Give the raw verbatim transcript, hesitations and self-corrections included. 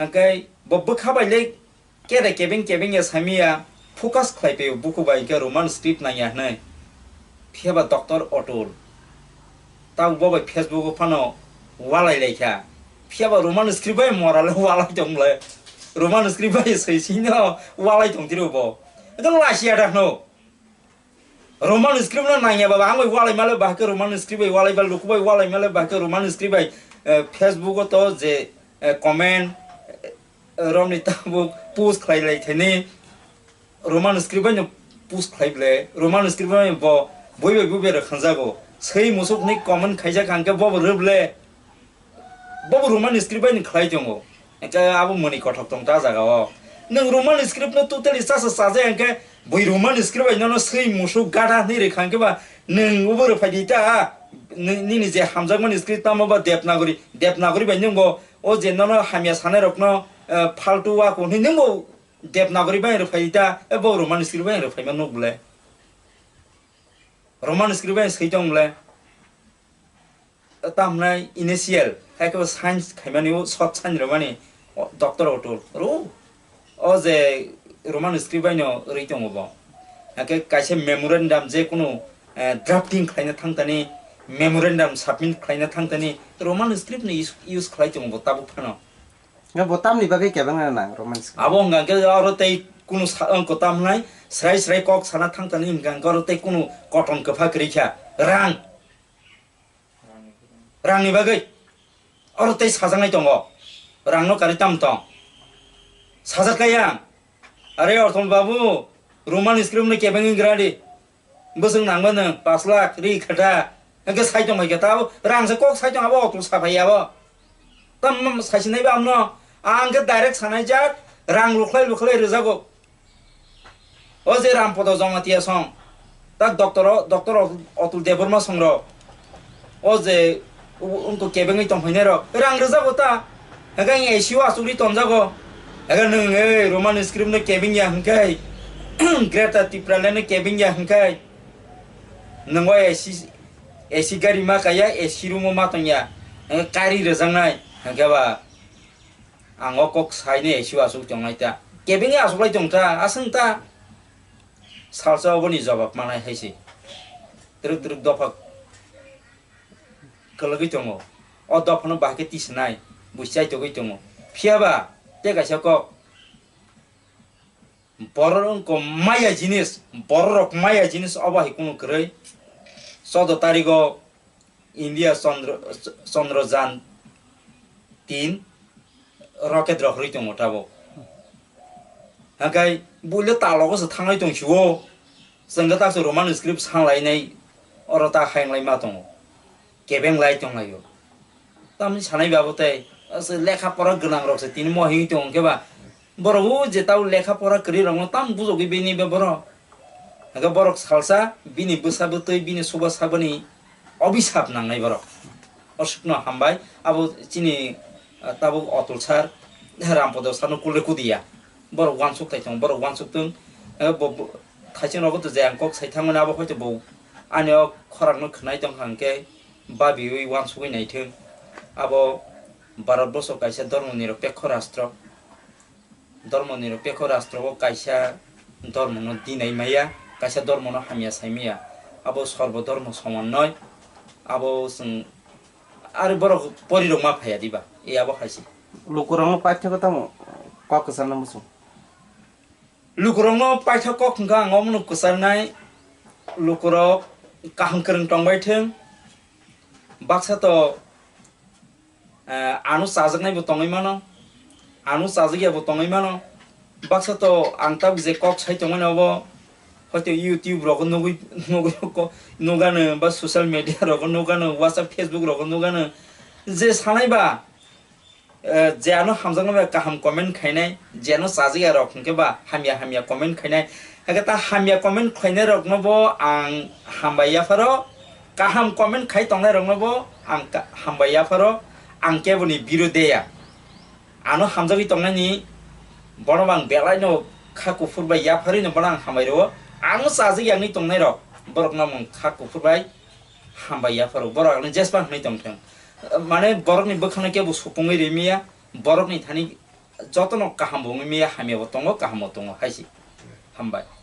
Hwnkhe bo bwkha bai le kere kebeng kebeng ya sami ya, focus khlai phaio buku bai hwnkhe Roman script nang ya hwnwi. Phiya ba Doctor Otul. Tabuk bo bai Facebook o phano walai lai kha. Phiya ba Roman script bai mora le walai tong le. Roman script bai soi sino walai tong tiro bo. Ekdom lasi ya da no. Roman script no nangya baba, ang bai walai male bahke Roman script bai walai ba luku bai walai male bahke Roman script bai, eh, Facebook o to je, eh, comment, eh, romni tabuk post khlai lai thani Roman script bai no post khlai ble, Roman script bai bo boi bai boi bai rwkhanjago. Sei musuk ni comment khaijak hangke bo bo rwble. Bobo Roman script bai ni khlai tongo. Hwnkhe abo mwnwi kothok tong ta jaga o. Nwng Roman script no totally chasa chajaya hwnkhe bui Roman script bai nono swi musuk gada hwnwi rwkha hwnkhe ba nwng obo rwphai di ta. Nini je hamjakmani script tamo ba Devanagari, Devanagari bai nwng bo o je nono hamya sanai rokno, eh, phaltu wako hwnwi nwng bo Devanagari bai rwphai di ta. E bo Roman script bai rwphaima nuk bwle. Roman script bai swi tong bwle. Tamhnai initial, hai khe science khaimani, o short science rwmani, o, Doctor Otul. Ro, o je Roman script bai no rwi tongo bo. Hakhe kaisa memorandum je kunu, eh, drafting khlaina thangtani, memorandum submit khlaina thangtani, Roman script ni use, use khlai tongo bo tabuk phano. Nga bo tamni bagwi kebeng na nang Roman script? Abo hwnka khe oro tei kunu sa-, wngko tamhnai, srai srai kok sana thangtani hwnka khe oro tei kunu koton kwpha kwrwi kha. Rang. Rangni bagwi oro tei sajaknai tongo. Rangno karwi tamo tong? Sajak kaya ang. Are Orthom babu, Roman script no kebeng wng gra di. Bwswk nangmano pash lakh ri kha da. Hwnkhe sai tong hai khe ta abo rang se kok sai tong abo Otul saphai abo. Tam sasinai ba amno. Ang khe direct sanai jak rang lukhlai lukhlai rwjago. O je Rampodo Jamatia song, ta doctor o, doctor o, Otul Debbarma song rok. O je u-, wngkok kebengwi tongphainai rok rang rwjago ta. Hwnkhe ang A C o achukri tonjago. Hwnkhe nwng ei Roman script no kebeng ya hwnkhe, Greater Tipraland no kebeng ya hwnkhe, nwng o A C, A C gari ma kaya, A C room o ma tongya. Hwnkhe kari rwjaknai hwnkhe ba. Ang o kok saini A C o achuk tongnai ta. Kebengwi achuklai tong ta, aswng ta. Salsa oboni jobab manai hai se. Twrwk twrwk dopha kwlwgwi tongo. O dophano bahai khe tisanai, busi chaitogwi tongo. Phiya ba, tei kaisa kok. Borok wngkha maya jinis, borok rok maya jinis obo hai kunu kwrwi. Choudo tarigo India Chandra-, Chandrayaan tin rocket rok rwi tongo tabuk. Hwnkhe buile talogo se thanglai tong sio. Chwng khe taksa Roman script sanglai nai oro ta hainglai ma tongo. Kebeng lai tong laio. Tamni sanai ba bo tei, ase lekha pora gwnang rok se tini mo hini tong khe ba. Borok o je tau lekha pora kwrwi rok no tam bujogwi bini be borok. Hwnkhe borok salsa bini bwsa bwtwi bini suba sabani obisap nangnai borok. Osukno hambai abo chini, ah, tabuk Otul sir Rampodo sano kule kudiya. Borok wansuk tai tong, borok wansuk tong. Eh, bo, bo, thaising rogo to je ang kok sai thangmani abo hoito bo ani o khorakno khwnai tong kha hwnkhe babiwi wansugwi naithwng. Abo Bharat borsho kaisa dhormo nirapekho rastro. Dhormo nirapekho rastro o kaisa dhormo no dinai maya, kaisa dhormo no hamya sai maya. Abo sorbo dhormo soman noi. Abo chwng ari borok pori rok ma phaiya diba? E abo hai se. Lukurok no paithakgo tamo kok kwchangma muchung. Lukurokno paithak kok hwnkha ang omono kwcharnai, lukurok kaham kwrwng tongbai thwng, baksa to, eh, ano chajaknaibo tongwi mano, ano chajakya bo tongwi mano, baksa to ang tabuk je kok sai tongmani obo, hoito YouTube rogo nugwi, nugwi ko-, nugano ba social media rogo nugano, WhatsApp, Facebook rogo nugano, je sanai ba, eh, je ano hamjaknai bai kaham comment khainai, je ano chajakya rok hwnkhe ba hamya hamya comment khainai. Hakhe ta hamya comment khlainai rokno bo ang hambai yapharo, kaham comment khai tongnai rokno bo ang ka-, hambai yapharo, ang keboni birodhe ya. Ano hamjagwi tongnaini bono bo ang belai no kha kuphur bai yapharwi no bono ang hambai rwo. Ano chajakya wngwi tongnai rok borokno bo ang kha kuphur bai hambai yapharo, borok ano jespa hwnwi tongthwng. Mane borokni bwkhano kebo supungwi rimiya, borokni thani jotono kaham bo wngwi maya, hamya bo tongo, kaham bo tongo, hai se. Hambai.